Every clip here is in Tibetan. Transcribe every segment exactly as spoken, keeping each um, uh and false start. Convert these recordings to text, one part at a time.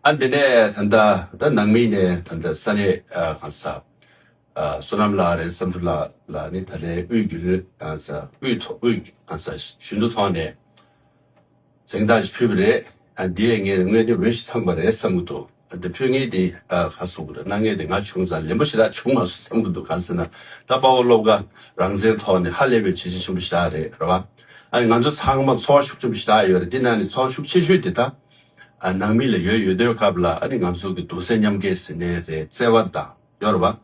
ཨ་འདི་ནས་ད་ལྟ་ད་ནང་མི་ནས་ད་ལྟ་ས་གནས་ཨ་གང་ས་ཨ་བསོད་ནམས་ལགས་རེད། བསམ་གྲུབ་ལགས་ལ་ནི་ད་ལྟའི་དབུས་རྒྱུན་ལས་གང་ས་དབུས་ཐོག་དབུས་གང་ས་གཞོན་ནུ་ཐོག་ནས་གཟེངས་རྟགས་ཞིག་ཕུལ་བ་རེད། ཨ་འདི་ཡས་ངས་དངོས་གནས་འོས་ཤིག་ཚང་པ་རེད་བསམ་གྱི་འདུག་ཨ་འདི་ཕུལ་མཁན་དེ་ཨ་ག་སོང་གི་རེད། གནང་མཁན་དེ་ང་བྱུང་ཙང་ལན་པོ་ཞེ་དྲག་བྱུང་མ་སོང་བསམ་གྱི་འདུག་གང་ཟེར་ན་ད་དཔའ་བོ་བློ་དགའ་རང་བཙན་ཐོག་ནས་ཧ་ལས་པའི་བྱས་རྗེས་ཆེན་པོ་ཞེ་དྲག་རེད། རེད་བ། ཨ་ནི་ང་ཚོ་ཚང་མ་ཚོར་བ་ཤུགས་ཆེན་པོ་ཞེ་དྲག་ཡོད་རེད། འདི་ནང་ནས་ཚོར་བ་ཤུགས་ཆེ་ཤོས་དེ་ད་ཨ་ནང་མི་ལ་ཡོད་ཡོད་དུས་སྐབས་ལ་ཨ་ནི་ང་ཚོ་གི་གདུང་སེམས་མཉམ་སྐྱེད་ཟེར་ནའི་རེད། བརྩེ་བ་དང་ཡོད་རེད་བ།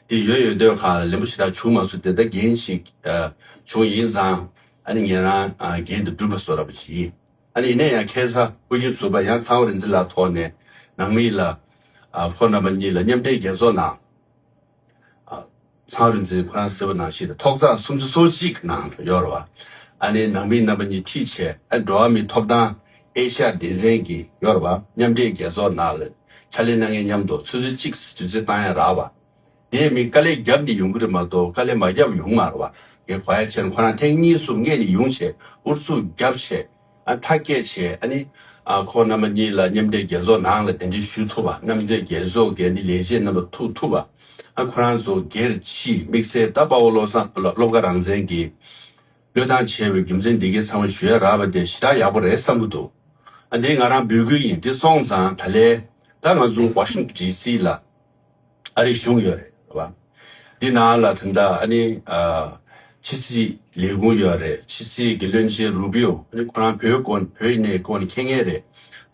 དེ་ཡོད་ཡོད་དུས་གང་ལ་ལན་པོ་ཞེ་དྲག་བྱུང་མ་སོང་། དེ་ད་འགན་ཞིག་ཨ་བྱུང་ཡིན་ཙང་ཨ་ནི་ངེད་རང་ཨ་འགན་དེ་འགྲུབ་པ་བཟོ་འདྲ་པོ་ཞིག་ཡིན། ཨ་ནི་ཡིན་ན་ཡང་ཁ་སང་དབུ་ཁྲིད་ཟུར་པ་ཡང་ཚངས་པ་རིག་འཛིན་ལགས་ཐོག་ནས་ནང་མི་ལ་ཨ་ཁོང་རྣམ་པ་གཉིས་ལ་མཉམ་འབྲེལ་རྒྱལ་ཚོགས་ནང་ཨ་ཚངས་རིག་འཛིན་ཁོ་རང་གསལ་པོ་ནང་བཞིན་ཐོག་བརྩེགས་སུམ་ཅུ་སོ་གཅིག་ནང་དུ་ཡོད་རེད་བ། ཨ་ནི་ནང་མི་རྣམ་པ་གཉིས་ཁྲིད་བྱས་ཨ་འགྲོ་བ་མིའི་ཐོབ་ཐང་ཨེ་ཤ་ཡ་སྡེ་ཚན་གྱི་ཡོད་རེད་བ། མཉམ་འབྲེལ་རྒྱལ་ཚོགས་ནང་ལ་ཕྱག་ལས་གནང་མཁན་མཉམ་དུ་ཆུ་ཚོད་གཅིག་དུས་ཚོད་བཏང་ཡ་རག་བ། དེ་མི་དཀའ་ལས་བརྒྱབ་ནས་ཡོང་གི་རེད་མ་གཏོགས་དཀའ་ལས་མ་བརྒྱབ་ཡོང་མ་རེད་བ། ངས་གོ་ཡ་བྱས་ན་ཁོ་རང་ཐེངས་གཉིས་གསུམ་སྔས་ནས་ཡོང་བྱས་ཨུ་ཚུགས་བརྒྱབ་བྱས། ཨ་མཐའ་སྐྱེལ་བྱས་ཨ་ནི། ཨ་ཁོང་རྣམ་པ་གཉིས་ལ་མཉམ་འབྲེལ་རྒྱལ་ཚོགས་ནང་ལ་གདན་འདྲེན་ཞུ་ཐུབ་པ། མཉམ་འབྲེལ་རྒྱལ་ཚོགས་ཀྱི་ཨ་ནི་ལས་བྱེད་རྣམ་པ་ཐུག་ཐུབ་པ། ཨ་ཁོ་རང་ཚོ་སྒེར་གྱིས་དམིགས་བསལ་ད་དཔའ་བོ་བློ་བཟང་བློ་དགའ་རང་བཙན་གྱིས་བློས་བཏང་བྱས་པའི་རྒྱུ་མཚན་འདི་གའི་ཚང་མ་ཞུ་ཡ་རག་པ་དེ་ཞེ་དྲག་ཡག་པོ་རེད་བསམ་གྱི་འདུག་ཨ་འདི་ང་རང་འབོད་སྐུལ་ཡིན། འདི་སོང་ཙང་ད་ལས་ད་ང་ཚོ་ཝ་ཤིང་ཊོན་ཌི་སི་ལ། ཨ་རིའི་གཞུང་ཡོད་རེད་བ། འདི་ནང་ལ་ད་ལྟ་ཨ་ནི་ཨ་ཕྱི་སྲིད་ལས་ཁུངས་ཡོད་རེད། ཕྱི་སྲིད་ཀྱི་བློན་ཆེན་རུ་པིའོ་ཨ་ནི་ཁོ་རང་བོད་སྐོར་བོད་ཡིན་ནའི་སྐོར་ནས་མཁྱེན་མཁན་རེད།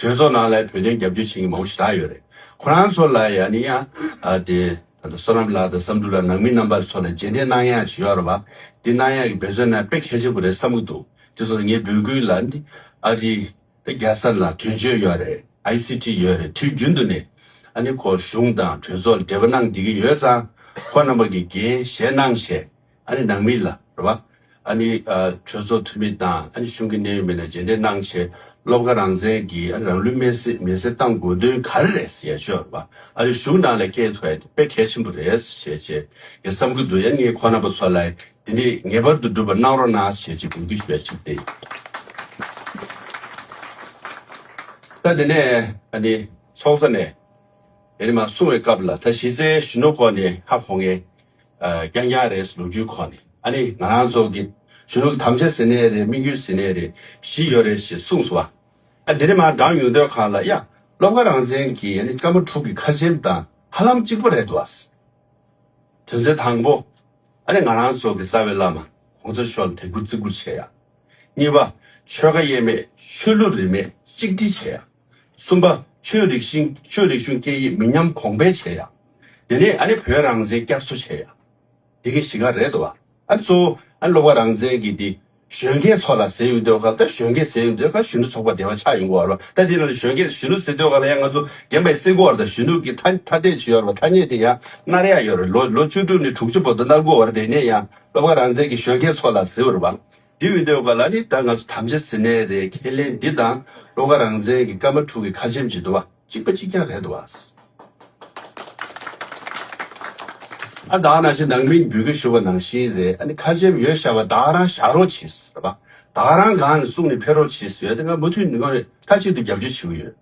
གྲོས་ཚོགས་ནང་ལ་བོད་དོན་རྒྱབ་སྐྱོར་བྱེད་མཁན་མང་པོ་ཞེ་དྲག་ཡོད་རེད། ཁོ་རང་ཚོ་ལ་ཡ་ཨ་ནི་ཡང་ཨ་དེ་ད་ལྟ་བསོད་ནམས་ལགས་དང་བསམ་གྲུབ་ལགས་ནང་མི་རྣམ་པ་ཚོ་ལ་རྗེས་འདེད་གནང་ཡག་ཅིག་ཡོད་རེད་བ། འདི་གནང་ཡག་གི་འབད་བརྩོན་གནང་དཔེ་གལ་ཆེན་པོ་རེད་བསམ་གྱི་འདུག་དེ་སོང་ངས་འབོད་སྐུལ་ལ་འདི་ཨ་རི། ད་རྒྱལ་ས་ལ་དོན་གཅོད་ཡོད་རེད། ཨའི་སི་ཊི་ཡོད་རེད། དུས་རྒྱུན་དུ་ནས་ཨ་ནི་ཁོ་གཞུང་དང་གྲོས་ཚོགས་ལ་འབྲེལ་བ་གནང་བསྡད་ཀྱི་ཡོད་ཙང་ཁོ་རྣམ་པ་གི་འགན་བཞེས་གནང་བྱས་ཨ་ནི་ནང་མི་ལ་རེད་བ། ཨ་ནི་ཨ་གྲོས་ཚོགས་འཐུས་མི་དང་ཨ་ནི་གཞུང་གི་གནད་ཡོད་མི་སྣ་རྗེས་འདེད་གནང་བྱས་བློ་དགའ་རང་བཙན་གྱིས་ཨ་ནི་རང་ལུས་མེར་སྲེག་མེར་སྲེག་བཏང་དགོས་དོན་ག་རེ་རེད་ཟེར་ཡ་ཅིག་ཡོད་རེད་བ། ཨ་ནི་གཞུང་ནང་ལ་སྐད་ཐོག་ཡ་དེ་དཔེ་གལ་ཆེན་པོ་རེད་ཟེར་བྱས་ངས་བསམ་གྱི་འདུག་ཡ་ངས་ཁོ་རྣམ་པ་ཚོ་ལ། དེ་འདྲས་ངེས་པར་དུ་འགྲུབ་པ་གནང་རོགས་གནང་ཞེས་ཅིག་འབོད་སྐུལ་ཞུ་ཡ་ཅིག་སྟེ། ད་དེ་ནས་ཨ་ནི་ཚོགས་གཙོ་ནས་ཨ་ནི་མར་གསུང་བའི་སྐབས་ལ་ད་གཞི་རྩའི་གཞོན་ནུ་སྐོར་ནས་ཧ་གོ་མཁན་རྐྱང་རྐྱང་རེད། ལོ་རྒྱུས་སྐོར་ནས་ཨ་ནི་ང་རང་ཚོ་གི་གཞོན་ནུ་གི་དམ་བཅའ་ཟེར་ནའི་རེད། དམིགས་ཡུལ་ཟེར་ནའི་རེད། བཞི་ཡོད་རེད་ཞེས་གསུངས་སོང་བ། ཨ་དེ་ནས་མར་བགྲངས་ཡོང་དུས་སྒང་ལ་ཡ་བློ་དགའ་རང་བཙན་གྱི་ཨ་ནི་སྐར་མ་དྲུག་གི་ཁ་ཆེམས་དང་ཧ་ལམ་གཅིག་པ་རེད་འདུག་བ། དོན་ཚན་དང་པོ། ཨ་ནི་ང་རང་ཚོ་གི་རྩ་བའི་བླ་མ་༸གོང་ས་མཆོག་ལ་དད་གུས་བརྩི་བཀུར་བྱེད་ཡ། གཉིས་པ། ཆོལ་ཁ་དབྱེ་མེད་ཆོས་ལུགས་རིས་མེད་གཅིག་སྒྲིལ་བྱེད་ཡ། གསུམ་པ། ཆོས་རིག་གཞུང་ཆོས་རིག་གཞུང་སྐད་ཡིག་མི་ཉམས་གོང་འཕེལ་བྱེད་ཡ། དེ་ནས་ཨ་ནི་བོད་རང་བཙན་བསྐྱར་གསོ་བྱེད་ཡ། འདི་གི་བཞི་ཀ་རེད་འདུག་བ། ཨ་ནི་གཙོ་བོ་ཨ་ནི་བློ་དགའ་རང་བཙན་གྱིས་འདི་གཞོན་སྐྱེས་ཚོ་ལ་ཟེར་ཡོང་དུས་སྒང་ད་གཞོན་སྐྱེས་ཟེར་ཡོང་དུས་སྒང་གཞོན་ནུ་ཚོགས་པ་འབྲེལ་བ་ཆགས་ཡོང་གི་ཡོད་རེད་བ། ད་དེ་ནང་ལ་གཞོན་སྐྱེས་གཞོན་ནུ་ཟེར་དུས་སྒང་ལ་ཡང་ང་ཚོ་རྒན་པ་ཡིས་བརྩི་གི་ཡོད་རེད། ད་གཞོན་ནུ་གི་ཐ་ཐ་དད་ཅིག་ཡོད་རེད་བ། ཐ་སྙད་དེ་ཡང་གནར་ཡག་ཡོད་རེད། ལོ་ལོ་བཅུ་དྲུག་ནས་དྲུག་ཅུ་བར་དུ་གནང་གི་ཡོད་རེད། དེ་ནས་ཡང་བློ་དགའ་རང་བཙན་གྱིས་གཞོན་སྐྱེས་ཚོ་ལ་ཟེར་བ་རེད་བ། འདི་ཡོང་དུས་སྒང་ལ་ནི་ད་ང་ཚོ་དམ་བཅའ་ཟེར་ནའི་རེད། ཁས་ལེན་འདི་དང་བློ་དགའ་རང་བཙན་གྱི་སྐར་མ་དྲུག་གི་ཁ་ཆེམས་ཅིག་འདུག་བ། གཅིག་པ་གཅིག་རྐྱང་རེད་འདུག་བ། ཨ་ད་ནང་བཞིན་ནང་མིས་འབོད་སྐུལ་ཞུ་བ་ནང་བཞིན་རེད། ཨ་ནི་ཁ་ཆེམས་ཡོད་བཞག་པ་ད་རང་བཞག་རོགས་བྱེད་ཟེར་བ། ད་རང་སྒང་ནས་གསུངས་ནས་ཕེབས་རོགས་བྱེད་ཟེར་ཡ་དེ་ང་མུ་མཐུད་ནས་ངོ་མཐའ་གཅིག་ཏུ་རྒྱབ་སྐྱོར་ཞུ་གི་ཡོད།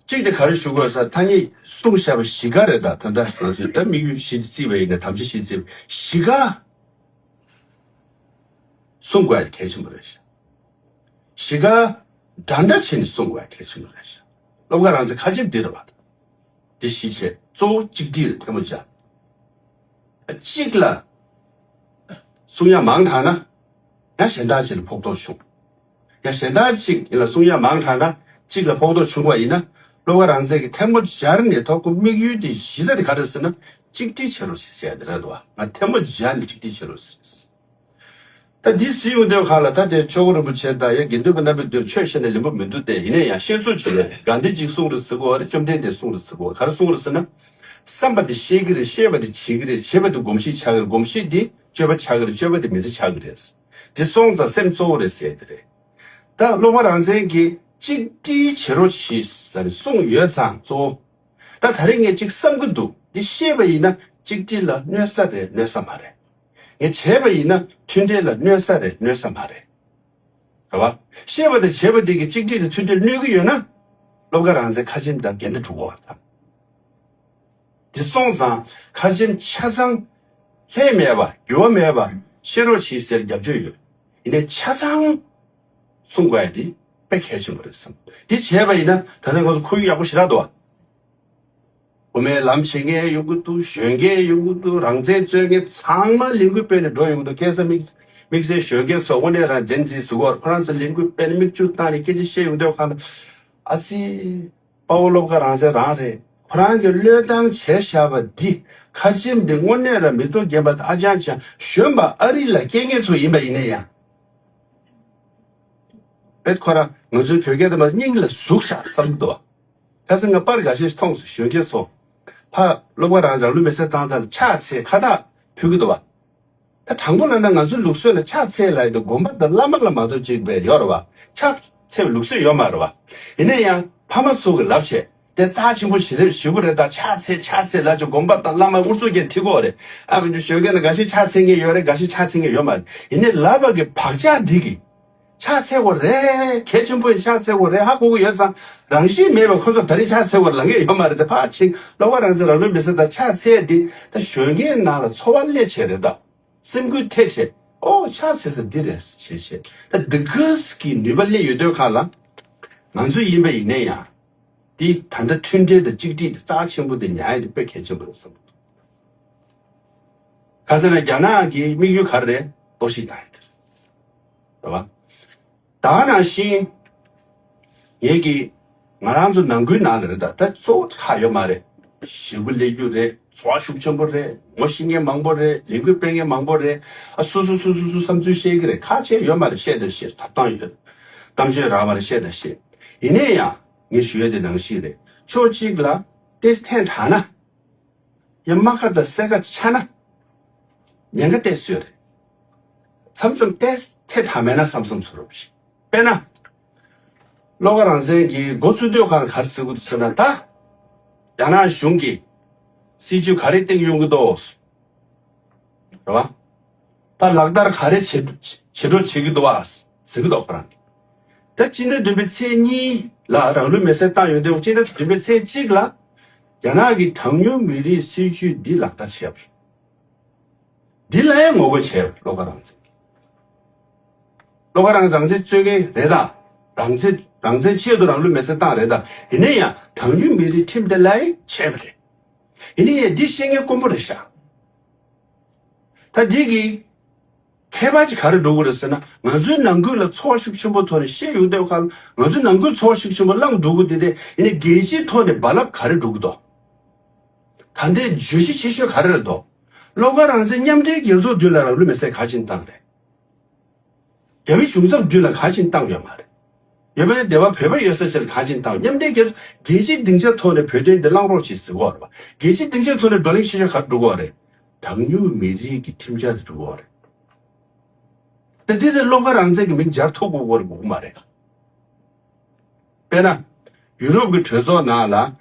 གཅིག་དེ་ག་རེ་ཞུ་དགོས་ཟེར་ཐ་སྙད་གསུངས་བཞག་པ་བཞི་ཀ་རེད། ད་ད་ལྟ་ང་ཚོས་ད་དམིགས་ཡུལ་བཞི་དེ་བརྩིས་པ་ཡིན་ན་དམ་བཅའ་བཞི་བརྩིས་པ་བཞི་ཀ་གསུང་དགོས་ཡ་གལ་ཆེན་པོ་རེད་ཤག་བཞི་ཀ་འདྲ་འདྲ་བྱས་ནས་གསུང་དགོས་ཡ་གལ་ཆེན་པོ་རེད་ཤག་བློ་དགའ་རང་བཙན་ཁ་ཆེམས་འདི་རེད་བ། དེ་བཞི་བྱས་གཙོ་བོ་གཅིག་སྒྲིལ་ལ་ཐལ་མོ་སྦྱར། གཅིག་ལ་གསུང་ཡ་མང་དྲགས་ན་ཡང་གཞན་དག་ཅིག་ལ་ཕོག་ཐུག་བྱུང་། ཡང་གཞན་དག་ཅིག་ལ་གསུང་ཡ་མང་དྲགས་ན་གཅིག་ལ་ཕོག་ཐུག་བྱུང་བ་ཡིན་ན་བློ་དགའ་རང་བཙན་གྱིས་ཐལ་མོ་སྦྱར་ནས་ཐོག་ཁོ་དམིགས་ཡུལ་དེ་གཞི་རྩ་དེ་ག་རེ་ཟེར་ན་གཅིག་སྒྲིལ་བྱེད་རོགས་ཞེས་ཟེར་ཡ་དེ་རེད་འདུག་བ། ང་ཐལ་མོ་སྦྱར་ནས་གཅིག་སྒྲིལ་བྱེད་རོགས་ཟེར། ད་འདི་ཟེར་ཡོང་དུས་སྒང་ལ་ད་དེ་ཆོས་གོང་རིན་པོ་ཆེ་དང་ཡ་དགེ་འདུན་པ་རྣམ་པའི་མདུན་ཆོས་བཤད་ན་ལེན་པོ་མི་འདུག་སྟེ། ཡིན་ན་ཡང་བཤད་སྲོལ་ཅིག་ཡོད། ག་འདི་གཅིག་གསུང་རེད་ཟེར་གོ་བ་རེད། བཅོམ་ལྡན་འདས་གསུང་རེད་ཟེར་གོ་བ། ག་རེ་གསུང་རེད་ཟེར་ན། བསམ་པ་དེ་ཤེས་ཀྱི་རེད། ཤེས་པ་དེ་བྱེད་ཀྱི་རེད། བྱེད་པ་དེ་གོམས་གཤིས་ཆགས་ཀྱི་རེད། གོམས་གཤིས་དེ་སྤྱོད་པ་ཆགས་ཀྱི་རེད། སྤྱོད་པ་དེ་མི་ཚེ་ཆགས་ཀྱི་རེད། དེ་སོང་ཙང་སེམས་གཙོ་བོ་རེད་ཟེར་དེ་རེད། ད་བློ་དགའ་རང་བཙན་གྱིས་གཅིག་སྒྲིལ་བྱེད་རོགས་གྱིས་ཟེར་ནས་གསུངས་ཡོད་ཙང་གཙོ་བོ། ད་ད་རེས་ངས་གཅིག་བསམ་གྱི་འདུག་འདི་ཤེས་པ་ཡིན་ན་གཅིག་སྒྲིལ་ལ་གནོད་ས་རེད་གནོད་ས་མ་རེད། ངས་བྱས་པ་ཡིན་ན་མཐུན་འབྲེལ་ལ་གནོད་ས་རེད་གནོད་ས་མ་རེད། རེད་བ། ཤེས་པ་དང་བྱས་པ་དེ་གིས་གཅིག་སྒྲིལ་དང་མཐུན་སྒྲིལ་གནོད་ཀྱི་ཡོད་ན། སློབ་དགའ་རང་བཙན་ཁ་ཆེམས་དང་འགལ་ཟླ་འགྲོ་གི་ཡོད་རེད་ད། དེ་སོང་ཙང་ཁ་ཆེམས་ཆ་ཚང་ལྷད་མེད་པ་འགྱུར་བ་མེད་པ་ཕྱིར་རོགས་བྱེད་ཟེར་རྒྱབ་སྐྱོར་ཡོད། ཡིན་ནའི་ཆ་ཚང་སྲུང་དགོས་ཡ་དེ་དཔེ་གལ་ཆེན་པོ་རེད་བསམ། དེ་བྱས་པ་ཡིན་ན་ད་ལྟ་ང་ཚོ་ཁོར་ཡུག་ཡག་པོ་ཞེ་དྲག་འདུག་བ། དབུ་མའི་ལམ་བྱེད་མཁན་ཡོང་གི་འདུག་གཞོན་སྐྱེས་ཡོང་གི་འདུག་རང་བཙན་རྩོད་མཁན་ཚང་མ་ལས་འགུལ་སྤེལ་ནས་འགྲོ་ཡོང་གི་འདུག་ཁ་སང་དམིགས་དམིགས་བསལ་གཞོན་སྐྱེས་ཚོ་དངོས་གནས་རང་བཙན་འཛིན་ཟེར་གོ་ཁོ་རང་ཚོ་ལས་འགུལ་སྤེལ་ནས་མིག་ཆུ་བཏང་ནས་སྐད་ཆ་བཤད་ཡོང་དུས་ཁ་ན་ཨ་ཙི། དཔའ་བོ་སློབ་དགའ་རང་བཙན་རང་རེད། ཁོ་རང་གིས་བློས་བཏང་བྱས་བཞག་པ་འདི་ཁ་ཆེམས་འདི་དངོས་གནས་རང་མི་ཐོག་རྒན་པ་དང་ཨ་ཅང་ཅང་གཞོན་པ་ཨ་རི་ལ་སྐྱེ་མཁན་ཚོ་ཡིན་པ་ཡིན་ན་ཡང་། བེད་ཁོ་རང་ང་ཚོའི་བོད་སྐད་དུ་མ་སྙིང་ལ་ཟུག་བཞག་བསམ་གྱི་འདུག་ཁ་སང་ང་པར་འགའ་ཤས་མཐོང་སོང་གཞོན་སྐྱེས་ཚོ། ཕ་སློབ་དགའ་རང་རང་ལུས་མེ་སྲེག་བཏང་ཐལ་ཕྱག་འཚལ་ཁ་བཏགས་ཕུལ་གྱི་འདུག་བ། ད་དྲང་པོ་ལབ་ན་ང་ཚོའི་ལུགས་སྲོལ་ལ་ཕྱག་འཚལ་ལབ་ཡ་དེ་དགོན་པ་དང་བླ་མ་ལ་མ་གཏོགས་གཅིག་པས་ཡོད་རེད་བ། ཕྱག་འཚལ་བའི་ལུགས་སྲོལ་ཡོད་མ་རེད་བ། ཡིན་ན་ཡང་ཕ་མ་ཚོ་གི་ལབ་བྱས་དེ་རྩ་ཆེན་པོ་ཞེ་དྲག་ཞེ་པོ་རེད། ད་ཕྱག་འཚལ་ཕྱག་འཚལ་ལབ་བྱས་དགོན་པ་དང་བླ་མ་དབུ་ཚོགས་ཀྱང་ཁྲིད་ཀྱི་ཡོད་རེད། ཨ་བི་འདུ་ཞོལ་གན་ན་འགའ་ཤས་ཕྱག་འཚལ་མཁན་ཡོད་རེད། འགའ་ཤས་ཕྱག་འཚལ་མཁན་ཡོད་མ་རེད། ཡིན་ནའི་ལབ་པ་གི་བག་ཆགས་འདི་གི་ཕྱག་འཚལ་དགོས་རེད། གལ་ཆེན་པོ་ཡིན། ཕྱག་འཚལ་དགོས་རེད་ཧ་གོ་གི་ཡོད་ཙང་རང་བཞིན་མེད་པ་ཁོ་ཚོ་ད་རེས་ཕྱག་འཚལ་དགོས་ལབ་མཁན་ཡོད་མ་རེད། དེ་ཕར་ཕྱིན་སློབ་དགའ་རང་བཙན་རང་ལུས་མེ་སྲེག་དང་ཕྱག་འཚལ་འདི་ད་གཞོན་སྐྱེས་ནང་ལ་ཚོར་བ་སླེབས་བྱས་རེད་ད། སེམས་འགུལ་ཐེབས་བྱས་ཨོ་ཕྱག་འཚལ་ས་འདི་རེད་བྱས་བྱས་ད་འདི་གས་ཀྱི་ནུས་པ་སླེབས་ཡོད་དུས་གང་ལ་ང་ཚོ་ཡིན་པ་ཡིན་ནའི་ཡང་འདི་ད་ལྟ་མཐུན་སྒྲིལ་དང་གཅིག་སྒྲིལ་དེ་རྩ་ཆེན་པོ་དེ་ཉར་ཡ་དེ་དཔེ་གལ་ཆེན་པོ་རེད་བསམ། ག་ཟེར་ན་རྒྱ་ནག་གི་དམིགས་ཡུལ་ག་རེ་རེད། གཏོར་བཤིག་བཏང་ཡ་དེ་རེད་བ། ད་ག་ནང་བཞིན་ངེད་ཀྱི་ང་རང་ཚོ་ནང་ཁུལ་ནང་ལ་རེད་ད། ད་གཙོ་བོ་ཁག་ཡོད་མ་རེད། ཞེ་པོ་སླེབས་རྒྱུ་རེད། ཚོར་བ་ཤུགས་ཆེན་པོ་རེད། ངོ་ཤེས་མཁན་མང་པོ་རེད། ལས་འགུལ་སྤེལ་མཁན་མང་པོ་རེད། ཨ་སོ་སོ་སོ་སོ་སོ་བསམ་ཚུལ་བཤད་ཀྱི་རེད། ཁག་ཆེ་ཡོད་མ་རེད། བཤད་ད་བཤད། ཐོབ་ཐང་ཡོད། གཏམ་བརྗོད་རག་མ་རེད། བཤད་ད་བཤད། ཡིན་ནའི་ཡང་ངས་ཞུ་ཡ་དེ་ནང་བཞིན་རེད། ཕྱོགས་གཅིག་ལ་ཏེས་ཐན་དྲག་ན། ཡང་རྨ་ཁ་དང་སེར་ཁ་ཆག་ན། ཉེན་ཁ་ཏོག་ཙམ་ཡོད་རེད། མཚམས་མཚམས་ཏོག་ཙམ་ཐལ་དྲགས་མེད་ན་བསམ་བསམ་ཚོར་རོགས་ཞིག་དཔེར་ན། བློ་དགའ་རང་བཙན་གྱི་འགོ་ཚུགས་དུས་གང་ག་རེ་ཟེར་གྱི་འདུག་ཟེར་ན་ད། རྒྱ་ནག་གཞུང་གིས་སྲིད་ཇུས་ག་རེ་བཏིང་ཡོང་གི་འདུག་རེད་བ། ད་ལག་བསྟར་ག་རེ་བྱེད་བྱེད་འགྲོ་བྱེད་ཀྱི་འདུག་བ། ཟེར་གྱི་འདུག་ཁོ་རང་གིས། ད་སྤྱི་ཟླ་བདུན་པའི་ཚེས་གཉིས་ལ་རང་ལུས་མེར་སྲེག་བཏང་ཡོད་དུས་སྤྱི་ཟླ་བདུན་པའི་ཚེས་གཅིག་ལ་རྒྱ་ནག་གི་གྲངས་ཉུང་མི་རིགས་སྲིད་ཇུས་འདི་ལག་བསྟར་བྱས་པ་རེད། འདི་ལ་ཡང་ངོ་རྒོལ་བྱས་པ་རེད། བློ་དགའ་རང་བཙན་གྱིས། བློ་དགའ་རང་རང་བཙན་རྩོད་མཁན་རེད་ད། རང་བཙན་རང་བཙན་ཆེད་དུ་རང་ལུས་མེར་སྲེག་བཏང་རེད་ད། ཡིན་ན་ཡང་གྲངས་ཉུང་མི་རིགས་ཁྲིམས་དེ་ལ་ཡང་བྱས་པ་རེད། ཡིན་ན་ཡང་འདི་བཤད་མཁན་དཀོན་པོ་རེད་ཤག་ད་འདི་གི་ཁྱད་པར་ཅིག་ག་རེ་འགྲོ་གི་རེད་ཟེར་ན། ང་ཚོའི་ནང་ཁུལ་ལ་ཚོར་བ་ཤུགས་ཆེན་པོ་ཐོག་ནས་བཤད་ཡོང་དུས་ཁར་ང་ཚོའི་ནང་ཁུལ་ཚོར་བ་ཤུགས་ཆེན་པོ་བསླངས་འདུག་གི་འདི་དེ་ཡིན་ན་རྒྱལ་སྤྱིའི་ཐོག་ནས་རྦ་རླབས་ག་རེ་འགྲོ་གི་འདུག་ད་ལྟའི་བརྗོད་གཞི་ཆེ་ཤོས་ག་རེ་རེད་འདུག་བློ་དགའ་རང་བཙན་མཉམ་འབྲེལ་རྒྱལ་ཚོགས་མདུན་ལ་རང་ལུས་མེར་སྲེག་ག་ཅིན་བཏང་རེད། རྒྱ་མི་གཞུང་ཚབ་མདུན་ལ་ག་ཅིན་བཏང་ཡོད་མ་རེད། ཡོད་པ་ནི་སྡེ་བ་བོད་པ་ཡོད་ས་ཆ་ལ་ག་ཅིན་བཏང་། མཉམ་འབྲེལ་རྒྱལ་ཚོགས་རྒྱལ་སྤྱིའི་སྡིངས་ཆ་ཐོག་ནས་བོད་དོན་འདི་བླང་རོགས་བྱེད་ཟེར་གོ་རེད་པ། རྒྱལ་སྤྱིའི་སྡིངས་ཆ་ཐོག་ནས་བགྲོ་གླེང་བྱེད་ཤོག་ག་རེ་འགྲོ་གོ་རེད། གྲངས་ཉུང་མི་རིགས་ཀྱི་ཁྲིམས་འཆར་དེ་འགྲོ་གོ་རེད། ད་འདི་དེ་བློ་དགའ་རང་བཙན་གྱི་མིང་སྦྱར་ཐུབ་དགོས་དགོས་རེད་དགོས་ཀྱི་མ་རེད། དཔེར་ན། ཡུ་རོབ་ཀྱི་གྲོས་ཚོགས་ནང་ལ་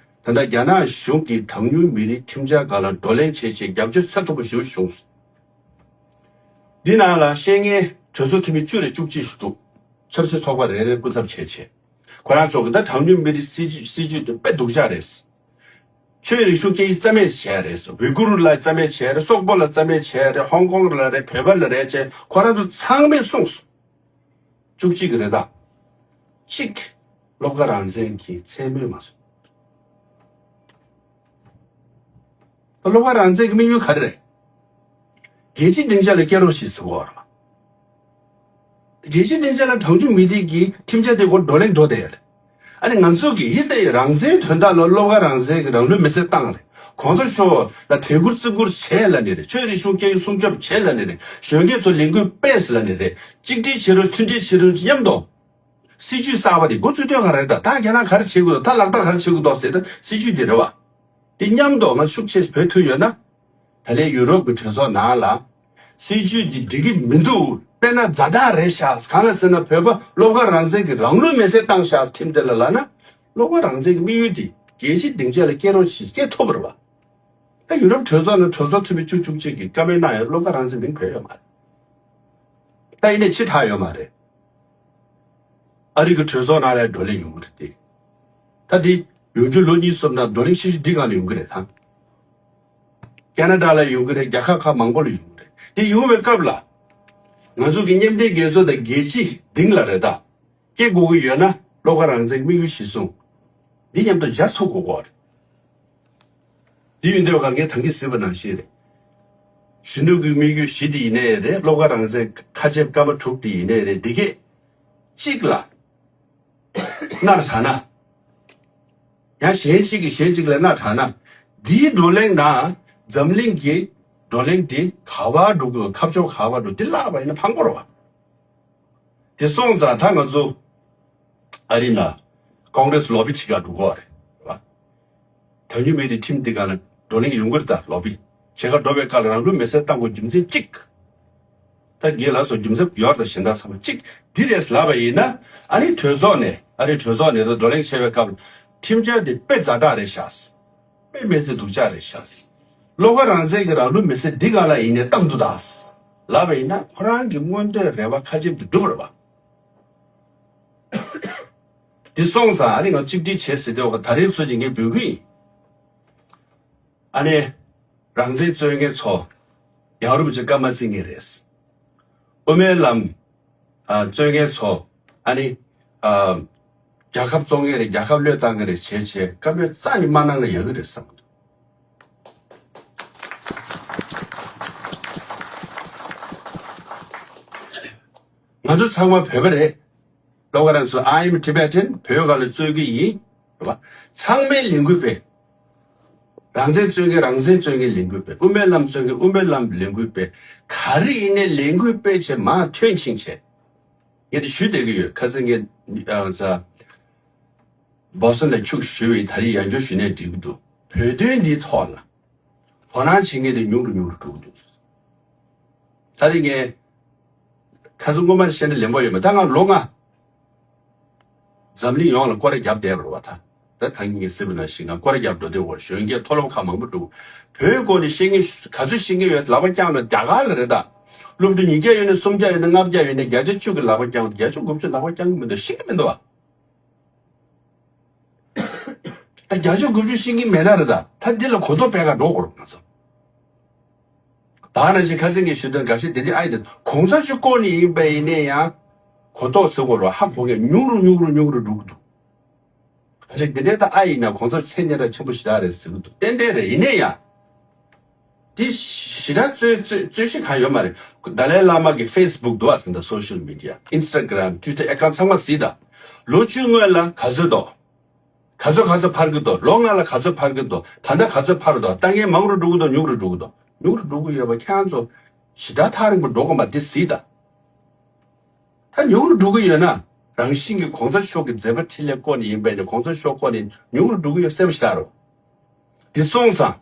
ད་ལྟ་རྒྱ་ནག་གཞུང་གིས་གྲངས་ཉུང་མི་རིགས་ཁྲིམས་འཆར་སྒང་ལ་བགྲོ་གླེང་བྱེད་ཆེད་རྒྱབ་སྐྱོར་ཚད་མཐོ་པོ་ཞེ་པོ་བྱུང་སོང་། འདི་ནང་ལ་བཤད་མཁན་གྲོས་ཚོགས་འཐུས་མི་བཅུ་རེ་བཅུ་གཅིག་ཞིག་འདུག་ཆབ་སྲིད་ཚོགས་པ་རེ་རེར་སྐུ་ཚབ་བྱས་བྱས། ཁོ་རང་ཚོ་གིས་ད་གྲངས་ཉུང་མི་རིགས་སྲིད་ཇུས་སྲིད་ཇུས་དེ་དཔེ་སྡུག་ཅག་རེད། ཆོས་རིག་གཞུང་སྐད་ཡིག་རྩ་མེད་བྱས་རེད། ཝི་གུར་ལ་རྩ་མེད་བྱས་རེད། སོག་པོ་ལ་རྩ་མེད་བྱས་རེད། ཧོང་ཀོང་ལ་རེད། བོད་པ་ལ་རེད་བྱས་ཁོ་རང་ཚོ་ཚང་མས་གསུངས་སོང་། བཅུ་གཅིག་རེད་ད། གཅིག་བློ་དགའ་རང་བཙན་གྱིས་མཚན་སྨོས་མ་སོང་། བློ་དགའ་རང་བཙན་གྱི་དམིགས་ཡུལ་ག་རེ་རེད། རྒྱལ་སྤྱིའི་སྡིངས་ཆ་ལ་སྐྱེལ་རོགས་ཞེས་ཟེར་བ་རེད། རྒྱལ་སྤྱིའི་སྡིངས་ཆ་ལ་གྲངས་ཉུང་མི་རིགས་ཀྱི་ཁྲིམས་འཆར་དེ་སྐོར་བགྲོ་གླེང་འགྲོ་བསྡད་ཡོད་རེད། ཨ་ནི་ང་ཚོ་གིས་ཡིན་ད་ཡིན་རང་བཙན་དོན་དག་ལ་བློ་དགའ་རང་བཙན་གྱིས་རང་ལུས་མེར་སྲེག་བཏང་རེད། གོང་ས་མཆོག་ལ་དད་བཀུར་བརྩི་བཀུར་བྱས་ལབ་ནི་རེད། ཆོས་རིག་གཞུང་སྐད་ཡིག་སྲུང་སྐྱོབ་བྱས་ལབ་ནི་རེད། གཞོན་སྐྱེས་ཚོ་ལས་འགུལ་སྤེལ་ལབ་ནི་རེད། གཅིག་སྒྲིལ་བྱེད་རོགས། མཐུན་སྒྲིལ་བྱེད་རོགས། མཉམ་དུ་སྲིད་ཇུས་གསར་པ་དེ་འགོ་ཚུགས་དོན་ག་རེ་རེད། ད་ད་རྒྱ་ནག་ག་རེ་བྱེད་དགོས་འདུག་ད་ལག་བསྟར་ག་རེ་བྱེད་དགོས་འདུག་ཟེར་ད་སྲིད་ཇུས་དེ་རེད་བ། དེ་མཉམ་དུ་ང་ཤུགས་ཆེ་བོད་ཐུག་ཡོད་ན། ད་ལན་ཡུ་རོབ་ཀྱི་གྲོས་ཚོགས་ནང་ལ། སྲིད་ཇུས་འདི་འགྲིག་གི་མི་འདུག་དཔེར་ན་ཛ་དྲག་རེད་ཤག་གང་ལ་ཟེར་ན་བོད་པ་བློ་དགའ་རང་བཙན་གྱིས་རང་ལུས་མེར་སྲེག་བཏང་ཤག་ཁྲིམས་དེ་ལ་ལབ་ན། བློ་དགའ་རང་བཙན་གྱི་དམིགས་ཡུལ་འདི་རྒྱལ་སྤྱིའི་སྡིངས་ཆ་ལ་སྐྱེལ་རོགས་ཞེས་སྐྱེལ་ཐུབ་པ་རེད་བ། ད་ཡུ་རོབ་གྲོས་ཚོགས་ནང་གྲོས་ཚོགས་འཐུས་མི་བཅུ་བཅུ་གཅིག་གིས་བཀའ་མོལ་གནང་ཡང་བློ་དགའ་རང་བཙན་མིང་བོས་ཡོད་མ་རེད། ད་ཡིན་ནའི་ཕྱི་དྲགས་ཡོད་མ་རེད། ཨ་རི་གི་གྲོས་ཚོགས་ནང་ལ་བགྲོ་གླེང་ཡོང་གི་རེད་དེ། ད་དེ་ཡོང་རྒྱུ་ལོ་གཉིས་གསུམ་ནང་བགྲོ་གླེང་ཤེས་ཤུ་འདི་གང་ལ་ཡོང་གི་རེད་ད། ཁེ་ན་ཌ་ལ་ཡོང་གི་རེད། རྒྱལ་ཁབ་ཁག་མང་པོ་ལ་ཡོང་གི་རེད། དེ་ཡོང་བའི་སྐབས་ལ་ང་ཚོ་གི་མཉམ་འབྲེལ་རྒྱལ་ཚོགས་དང་རྒྱལ་སྤྱི་སྡིངས་ལ་རེད་ད། སྐྱེ་དགོས་ཀྱི་ཡོད་ན་བློ་དགའ་རང་བཙན་དམིགས་ཡུལ་གཞིར་བཟུང་འདི་མཉམ་དུ་སྦྱར་ཐུབ་དགོས་ཀྱི་རེད། འདི་ཡོད་འདོད་གར་ངས་ཐང་གིས་ཟེར་བ་ནང་བཞིན་རེད། གཞོན་ནུ་གི་དམིགས་ཡུལ་བཞི་དེ་ཡིན་ནའི་རེད། བློ་དགའ་རང་བཙན་ཁ་ཆེམས་སྐར་མ་དྲུག་དེ་ཡིན་ནའི་རེད། འདི་གས་གཅིག་ལ་སྣར་དྲགས་ན། ཡང་གཞན་གཅིག་གིས་གཞན་གཅིག་ལ་སྣར་དྲགས་ན། འདིའི་བགྲོ་གླེང་ནང་འཛམ་གླིང་གི་བགྲོ་གླེང་འདི་ག་བར་འགྲོ་དགོས། ཁ་ཕྱོགས་ག་བར་འགྲོ། འདི་བརླག་པ་ཡིན་ན་ཕངས་པོ་རེད་བ། དེ་སོང་ཙང་ད་ང་ཚོ་ཨ་རི་ན་ཀོང་རེས་ལོ་བི་བྱེད་ག་འགྲོ་གི་རེད་བ། དོན་སྙིང་མེད་དེ་ཁྲིམས་འདི་ག་ན་བགྲོ་གླེང་ཡོང་གི་རེད་ད། ལོ་བི་བྱེད་ག་འགྲོ་བའི་སྐབས་ལ་རང་ལུས་མེ་སྲེག་བཏང་དགོས་རྒྱུ་མཚན་གཅིག་ད་རྒན་ལགས་སོགས་རྒྱུ་མཚན་ཡོད་རེད་ད། གཞན་དག་ཚང་མ་གཅིག་འདི་རེད་ལབ་པ་ཡིན་ན། ཨ་ནི་གྲོས་ཚོགས་ནས་ཨ་རི་གྲོས་ཚོགས་ནས་ད་བགྲོ་གླེང་བྱེད་པའི་སྐབས་ལ་ཁྲིམས་བཅད་དེ་དཔེ་ཛ་དྲག་རེད་ཤག་དཔེ་མི་སྲིད་སྡུག་ཅག་རེད་ཤག་བློ་དགའ་རང་བཙན་གྱིས་རང་ལུས་མེ་སྲེག་འདི་ག་ལ་ཡིན་ནའི་བཏང་འདུག་ད་ལབ་པ་ཡིན་ན། ཁོ་རང་གི་མངོན་འདོད་རེ་བ་ཁ་ཆེམས་དེ་འགྲུབ་རེད་བ། འདི་སོང་ཙང་ཨ་ནི་ང་གཅིག་སྒྲིལ་བྱེད་ཟེར་དུས་ད་རེས་ཚོ་ཅིག་ངས་འབོད་སྐུལ་ཡིན། ཨ་ནི་རང་བཙན་རྩོད་མཁན་ཚོ་ཡང་རུབ་ཅིག་སྐར་མ་བརྩི་ངེས་རེད། དབུ་མའི་ལམ་ཨ་རྩོད་མཁན་ཚོ་ཨ་ནི་ཨ་རྒྱལ་ཁབ་བཙོང་མཁན་རེད། རྒྱལ་ཁབ་བློས་བཏང་གི་རེད་བྱས་བྱས་བཀའ་མོལ་རྩ་ནས་མ་གནང་ན་ཡག་གི་རེད་བསམ་གི་འདུག་ང་ཚོ་ཚང་མ་བོད་པ་རེད། བློ་དགའ་རང་ཚོ་I am Tibetan བོད་སྒང་ལ་རྩོད་ཀྱི་ཡིན། རེད་བ། ཚང་མས་ལས་འགུལ་སྤེལ། རང་བཙན་རྩོད་མཁན་རང་བཙན་རྩོད་མཁན་ལས་འགུལ་སྤེལ། དབུ་མའི་ལམ་རྩོད་མཁན་དབུ་མའི་ལམ་ལས་འགུལ་སྤེལ། ག་རེ་ཡིན་ནའི་ལས་འགུལ་སྤེལ་བྱས་མར་ཐོན་ཕྱིན་བྱས། ངས་དེ་ཞུས་བསྡད་ཀྱི་ཡོད། ཁ་སང་ངས་ཨ་ས་བོ་སི་ཊོན་ལ་ཁྱུག་ཞུས་པ་ཡིན། ད་རེས་ཡང་བསྐྱར་ཞུས་ནའི་འགྲིག་གི་འདུག་བོད་དོན་འདིའི་ཐོག་ལ་དོ་སྣང་བྱེད་མཁན་དེ་ཉུང་རུ་ཉུང་རུ་འགྲོ་གི་འདུག་ད་རེས་ངས་ཁ་སང་སྔོན་མ་ནས་བཤད་ན་ལན་པོ་ཡོད་མ། ད་ང་ལོ་ལྔ་འཛམ་གླིང་ཡོངས་ལ་སྐོར་ར་བརྒྱབ་བསྡད་པ་རེད་བ། ད་ད་ཐང་གིས་ངས་ཟེར་བ་ནང་བཞིན་ང་སྐོར་ར་བརྒྱབ་འགྲོ་བསྡད་ཡོད། གཞོན་སྐྱེས་མཐོ་སློབ་ཁག་མང་པོ་འགྲོ། བོད་སྐོར་ནས་ཤེས་མཁན་ག་ཚོད་ཤེས་མཁན་ཡོད་ལག་པ་བརྐྱངས་ན་རྒྱ་གར་ལ་རེད་ད། སློབ་ཕྲུག་ཉིས་བརྒྱ་ཡོད་ནས་སུམ་བརྒྱ་ཡོད་ནས་ལྔ་བརྒྱ་ཡོད་ནས་བརྒྱ་ཆ་བཅུ་གི་ལག་པ་བརྐྱངས། བརྒྱ་ཆ་དགུ་བཅུ་ལག་པ་བརྐྱང་གི་མི་འདུག་ཤེས་ཀྱི་མི་འདུག་བ། ད་བརྒྱ་ཆ་དགུ་བཅུ་ཤེས་ཀྱི་མེད་ན་རེད་ད། ད་འདི་ལ་གོ་རྟོགས་སྤེལ་ག་འགྲོ་དགོས་རེད་ང་ཚོ། ད་ནང་བཞིན་ཁ་སང་ངས་ཞུས་དོན་འགའ་ཤས་དེ་འདྲ་ཨ་ཡི་དེ་གོང་ས་མཆོག་བསྐོ་ནི་ཡིན་པ་ཡིན་ནའི་ཡང་གོ་རྟོགས་ཟེར་དགོས་རེད་བ། ཧ་གོ་མཁན་ཉུང་རུ་ཉུང་རུ་ཉུང་རུ་འགྲོ་གི་འདུག་ཁ་ཤས་དེ་འདྲའི་ད་ཨ་ཡིན་ན་གོང་ས་མཆོག་མཚན་སྙན་གྲགས་ཆེན་པོ་ཞེ་དྲག་རེད་ཟེར་གི་འདུག་ཏན་ཏན་རེད། ཡིན་ནའི་ཡང་དེ་ཞེ་དྲག་རྩོད་རྩོད་རྩོད་གཞི་གང་ཡོད་མ་རེད། དཱ་ལའི་བླ་མ་གི་ཕེ་སི་བུག་འདུག་བ། ད་སོ་ཤལ་མི་ཌི་ཡ་ཨིན་སི་ཊ་གྷི་རམ་ཊུ་ཝི་ཊར་ཨེ་ཀའུན་ཊི་ཚང་མ་གཟིགས་དང་། ལོ་བཅུ་སྔོན་ལ་ག་ཚོད་འདུག་ག་ཚོད་ག་ཚོད་འཕར་གི་འདུག་ལོ་ལྔ་ལ་ག་ཚོད་འཕར་གི་འདུག་ད་ལྟ་ག་ཚོད་འཕར་འདུག་ལྟ་མཁན་མང་རུ་འགྲོ་གི་འདུག་ཉུང་རུ་འགྲོ་གི་འདུག་ཉུང་རུ་འགྲོ་གི་ཡོད་པ་ཁྱེད་རང་ཚོ་ཞེ་དྲག་ཐག་རིང་པོ་འགྲོ་དགོས་མ། འདི་གཟིགས་དང་། ད་ཉུང་རུ་འགྲོ་གི་ཡོད་ན་རང་བཞིན་གྱིས་གོང་ས་མཆོག་གི་མཛད་པ་འཕྲིན་ལས་བསྐོ་ནས་ཡིན་པས་ནས་གོང་ས་མཆོག་བསྐོ་ནས་ཉུང་རུ་འགྲོ་གི་ཡོད་གསལ་པོ་ཞེ་དྲག་རེད། འདི་སོང་ཙང་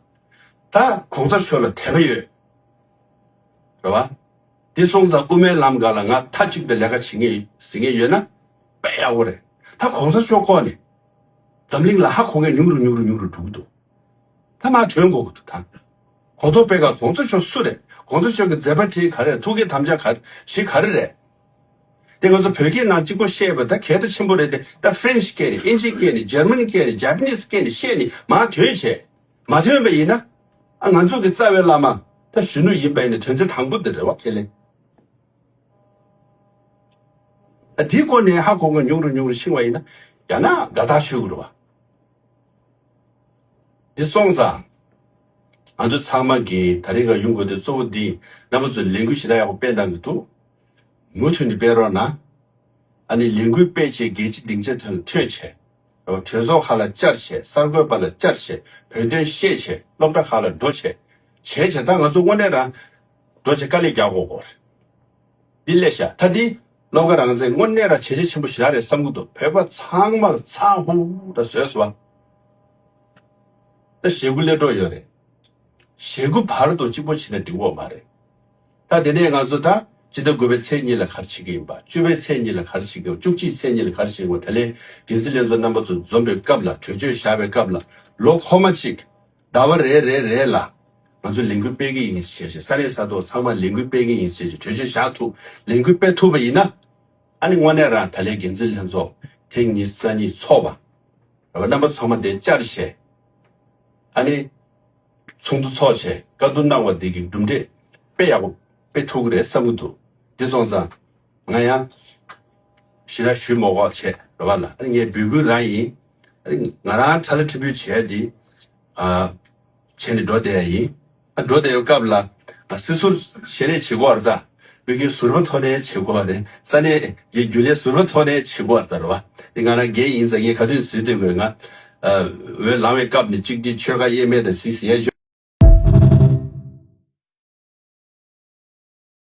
ད་གོང་ས་མཆོག་ལ་དད་པ་ཡོད། རེད་བ། འདི་སོང་ཙང་དབུ་མའི་ལམ་སྒང་ལ་ང་མཐའ་གཅིག་ཏུ་ལས་ཀ་བྱེད་ངེས་ཟེར་ངེས་ཡོད་ན་དཔེ་ཡག་པོ་རེད། ད་གོང་ས་མཆོག་བསྐོ་ནས་འཛམ་གླིང་ལ་ཧ་གོ་མཁན་ཉུང་རུ་ཉུང་རུ་ཉུང་རུ་འགྲོ་གི་འདུག་ད་མར་ཐོན་དགོས་ཀྱི་འདུག་ད་གོ་རྟོགས་སྤེལ་ག་གོང་ས་མཆོག་སུ་རེད། གོང་ས་མཆོག་གི་མཛད་པ་འཕྲིན་ག་རེ་རེད། ཐུགས་ཀྱི་དམ་བཅའ་ག་རེ་གཞི་ག་རེ་རེད། དེ་ང་ཚོ་བོད་སྐད་ནང་གཅིག་པོ་བཤད་པ་ད་གལ་ཏེ་ཆེན་པོ་རེད་དེ། ད་ཧྥ་རན་ཤི་སྐད་ནས་ཨིན་ཇི་སྐད་ནས་ཇར་མ་ནི་སྐད་ནས་ཇ་པ་ནིས་སྐད་ནས་བཤད་ནས་མར་ཐོན་བྱས་མ་ཐོན་པ་ཡིན་ན། ཨ་ང་ཚོ་གི་རྩ་བའི་བླ་མ་ད་གཞོན་ནུ་ཡིན་པ་ཡིན་ན་དོན་ཚན་དང་པོ་དེ་རེད་བ། ཁས་ལེན། ཨ་དེའི་སྐོར་ནས་ཧ་གོ་མཁན་ཉུང་རུ་ཉུང་རུ་ཕྱིན་པ་ཡིན་ན་ཡང་ན་དགའ་ཐག་ཆོད་ཀྱི་རེད་བ། འདི་སོང་ཙང་ང་ཚོ་ཚང་མ་གིས་ད་རེས་ཀ་ཡོང་དགོས་དེ་གཙོ་བོ་འདི་རྣམ་པ་ཚོས་ལས་འགུལ་ཞེ་དྲག་ཡག་པོ་སྤེལ་གནང་གི་འདུག་མུ་མཐུད་ནས་སྤེལ་རོགས་གནང་། ཨ་ནི་ལས་འགུལ་སྤེལ་བྱས་རྒྱལ་སྤྱི་སྡིངས་ཆ་དེ་ལ་ཐོན་བྱས། གྲོས་ཚོགས་ཁག་ལ་བཅར་བྱས། གསར་འགོད་པ་ལ་བཅར་བྱས། བོད་དོན་བཤད་བྱས། སློབ་གྲྭ་ཁག་ལ་འགྲོ་བྱས། བྱས་བྱས་ད་ང་ཚོ་དངོས་གནས་རང་འགྲོ་བྱས་དཀའ་ལས་རྒྱག་དགོས་སྐོར། འདི་ལས་ཤ་ད་འདི་བློ་དགའ་རང་བཙན་དངོས་གནས་རང་བྱས་རྗེས་ཆེན་པོ་ཞེ་དྲག་རེད་བསམ་གྱི་འདུག་བོད་པ་ཚང་མ་ཚང་ཧུ་ད་བཟོས་སོ་བ། ད་ཞེ་དགུ་སླེབས་འགྲོ་ཡོད་རེད། ཞེ་དགུ་བར་དུ་གཅིག་པོ་བྱས་ན་འགྲིག་གི་མ་རེད། ད་དེ་ནས་ང་ཚོ་ད་སྤྱི་ཟླ་དགུ་པའི་ཚེས་གཉིས་ལ་ག་རེ་བྱེད་ཀྱི་ཡིན་པ། བཅུ་པའི་ཚེས་གཉིས་ལ་ག་རེ་བྱེད་ཀྱི་ཡིན་པ། བཅུ་གཅིག་ཚེས་གཉིས་ལ་ག་རེ་བྱེད་ཀྱི་ཡིན་པ། ད་ལན་འགན་འཛིན་ལྷན་ཚོགས་རྣམ་པ་ཚོ་འཛོམས་པའི་སྐབས་ལ་གྲོས་ཆོད་བཞག་པའི་སྐབས་ལ་ལོ་འཁོར་མ་གཅིག་ཟླ་བ་རེ་རེ་རེ་ལ་ང་ཚོ་ལས་འགུལ་སྤེལ་གྱི་ཡིན་ཞེས་བྱས། ས་གནས་ས་ཐོག་ཚང་མ་ལས་འགུལ་སྤེལ་གྱི་ཡིན་ཞེས་བྱས་གྲོས་ཆོད་བཞག་ཐུབ། ལས་འགུལ་སྤེལ་ཐུབ་པ་ཡིན་ན། ཨ་ནི་དངོས་གནས་རང་ད་ལན་འགན་འཛིན་ལྷན་ཚོགས་ཐེངས་ཉི་ཤུ་རྩ་གཉིས་ཚོགས་པ། རེད་བ། རྣམ་པ་ཚང་མ་དེ་བཅར་བྱས། ཨ་ནི་ཚོགས་འདུ་ཚོགས་བྱས་བཀའ་བསྡུར་གནང་བ་དེ་གི་གྲུབ་འབྲས་དཔེ་ཡག་པོ་དཔེ་ཐུག་གི་རེད་བསམ་གི་འདུག་དེ་སོང་ཙང་ང་ཡང་ཞེ་དྲག་ཞུ་མ་དགོས་བྱས་རེད་བ་ལ། ཨ་ནི་ངས་འབོད་སྐུལ་རང་ཡིན། ཨ་ནི་ང་རང་ཁྲ་ལ་ཁྲི་འབོད་བྱས་དེ། ཨ། བྱས་ནས་འགྲོ་བསྡད་ཡ་ཡིན། ཨ། འགྲོ་བསྡད་ཡོད་སྐབས་ལ། ཨ། སྲིད་ཟུར་ཞལ་ནས་བྱེད་དགོས་རེད་ད། བོད་ཀྱི་ཟུར་པ་ཐོག་ནས་བྱེད་དགོས་རེད། ས་གནས་ཀྱི་རྒྱུན་ལས་ཟུར་པ་ཐོག་ནས་བྱེད་དགོས་རེད་ད་རེད་བ། དེ་ང་རང་སྒེར་ཡིན་ཙང་ངས་ག་དུས་ཟེར་དུས་དགོས་ང་། ཨ། འོས་ལངས་པའི་སྐབས་ནས་གཅིག་སྒྲིལ་ཆོལ་ཁ་དབྱེ་མེད་དང་སྲིད་ཟེར་ཡ་